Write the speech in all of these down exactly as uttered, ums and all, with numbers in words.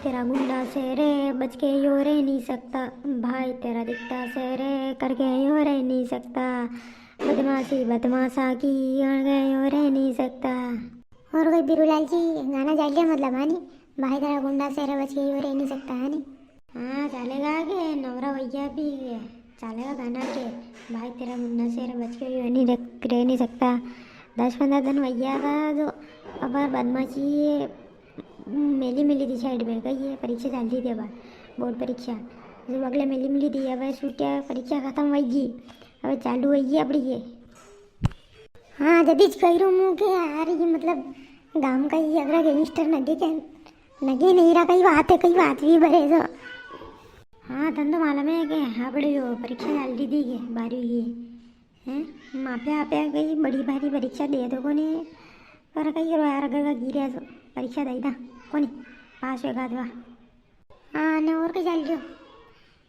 तेरा गुंडा से रे बच के यो रह नहीं सकता, भाई तेरा दिखता से रे करके यो रह नहीं सकता, बदमाशी बदमाशा की करके यो रह नहीं सकता। और कोई बीरूलाल जी गाना चाल लिया मतलब, हाँ नी? भाई तेरा गुंडा से रे बच के यो रह नहीं सकता, हाँ नी? हाँ, चालेगा के नवरा भैया भी चालेगा गाना के, भाई तेरा गुंडा से रे बच के यो नहीं रह, रह नहीं सकता। दस पन्द्रह दिन भैया का जो अबार बदमाशी ये मेली मेली थी साइड में, कही ये परीक्षा चालती थी अबार, बोर्ड परीक्षा। जो अगले मेली मेली थी, अब छुट्टियाँ परीक्षा खत्म होगी, अब चालू होगी अपनी ये। हाँ, जदीज कही रू मु के यार, ये मतलब गांव का ये अगर गैंगस्टर नगे के नगे नहीं रहा, कई बात है, कई बात भी भरे जो। हाँ, तन तो मालूम है के अपने यो परीक्षा चालती थी के बारहवीं की, हैं? मापे आपे कई बड़ी भारी परीक्षा दे दो कोनी, पर कई करो यार, अगर गिरे तो परीक्षा दई दा कोनी, पास होगा तो। हाँ, ने और के चाल रह्यो?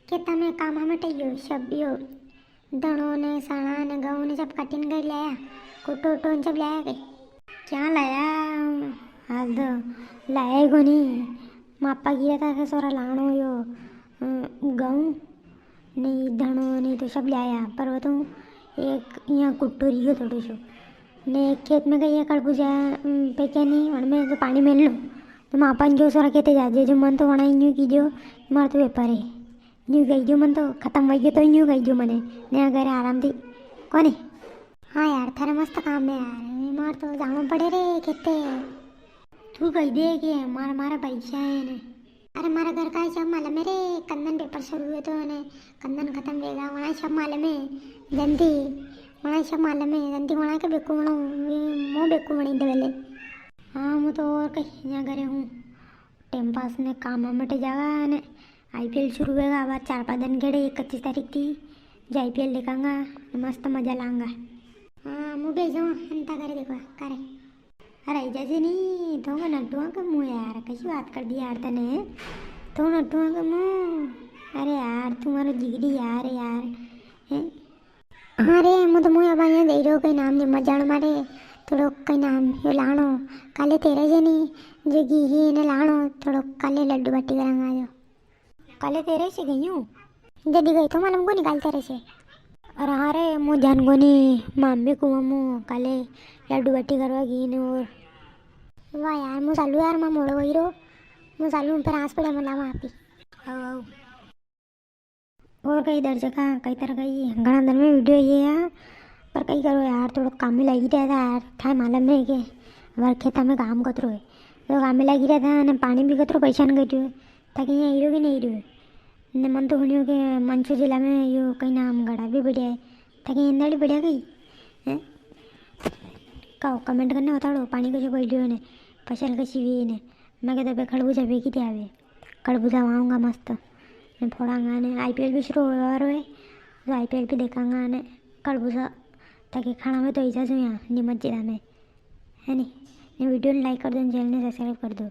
खेता में काम हम टइयो, सब यो धणो ने, सणा ने, गहूं ने सब काटी ने घर लाया, कुटो उटो ने सब लाया के? क्या लाया? हाल तो लाया ही कोनी। मापा गिरा था के सोरा लाणो यो, अ, गहूं, नहीं धणो, नहीं तो सब लाया, पर वो तो एक यहाँ कुट्टो रियो थोड़ो सो। ने एक खेत में गई है खरबूजा, अम, पे क्या नहीं, उनमें तो पानी मेल लो। तो मापा ने जो सोरा खेते जा, जे जो मन तो वणा ही न्यू कीजो, मार तो व्यापार है। न्यू कही जो मन तो खत्म वही गयो, तो न्यू कही जो मने नया घर आराम थी। कोने? हाँ यार, थारे मस्त काम है यार, मार तो जानो पड़े रे खेते। तू कही दे के मार, मारा परीक्षा है ने। अरे, मारा घर का सब मालूम है रे, कंदन पेपर शुरू हुए तो ने, कंदन खत्म वेगा, वणा सब मालूम है। जल्दी, वणा सब मालूम है, जल्दी वणा के बेकू वणो, मो बेकू वणी दे वेले। हाँ, मु तो और कहीं ना करे हूँ। टाइम पास ने काम में मटे जागा ने आईपीएल शुरू होगा, अब चार पांच दिन केड़े, इकतीस तारीख थी, जे आईपीएल देखांगा, मस्त मजा लांगा। हाँ, मु भी जाऊँ, अंता करे देखो, करे। अरे, जैसे नहीं, तो मैं नटुआ का मुँह यार, कैसी बात कर दी यार तने, तो नटुआ का मुँह। अरे यार, तुम्हारा जिगरी यार, यार, हैं? हाँ रे, मु तो मुया बाया दे रो, कई नाम ने मजाण मारे, थोड़ो कई नाम यो लाणो, काले तेरे जनी जगी ही ने लाणो, थोड़ो काले लड्डू बाटी करांगा जो। काले तेरे से गई हूँ? जदी गई तो मालूम कोनी काले तेरे से। अरे हाँ रे, मु ध्यान कोनी, मम्मी को मम्मू काले लड्डू बाटी करवा गई ने और। वाह यार, मु चालू यार, मैं मोड़ो वही रो, मु चालू पर आस पड़े मला मापी। आओ, आओ। और कई दर्शका, कई तरह का ये घणा दिन में वीडियो ये है, पर कई करो यार, थोड़ो काम में लगी रहता यार। थाए मालूम है के हमारे खेता में काम कतरो है, तो काम में लगी रहता है ने, पानी भी कतरो परेशान कर दियो है, ताकि यहाँ हीरो भी नहीं रह्यो है। ने मन तो सुनियो के मंदसौर जिला में यो कई नाम गड़ा भी बढ़िया है, ताकि इंदड़ी बढ़िया गई है। कहो, कमेंट करने बताड़ो, पानी कशो पड़ रह्यो ने, फसल कशी हुई ने। मैं कहता पे खड़बूजा बेकी थी आवे। खड़बूजा वाऊंगा मस्त। ने फोड़ांगा ने, आईपीएल भी शुरू होवा वारो है। तो आईपीएल भी देखांगा ने खड़बूजा ताकि खाना में तो ही जाजू यहाँ नीमच जिला में। है नी? ने वीडियो ने लाइक कर दो, चैनल ने सब्सक्राइब कर दो।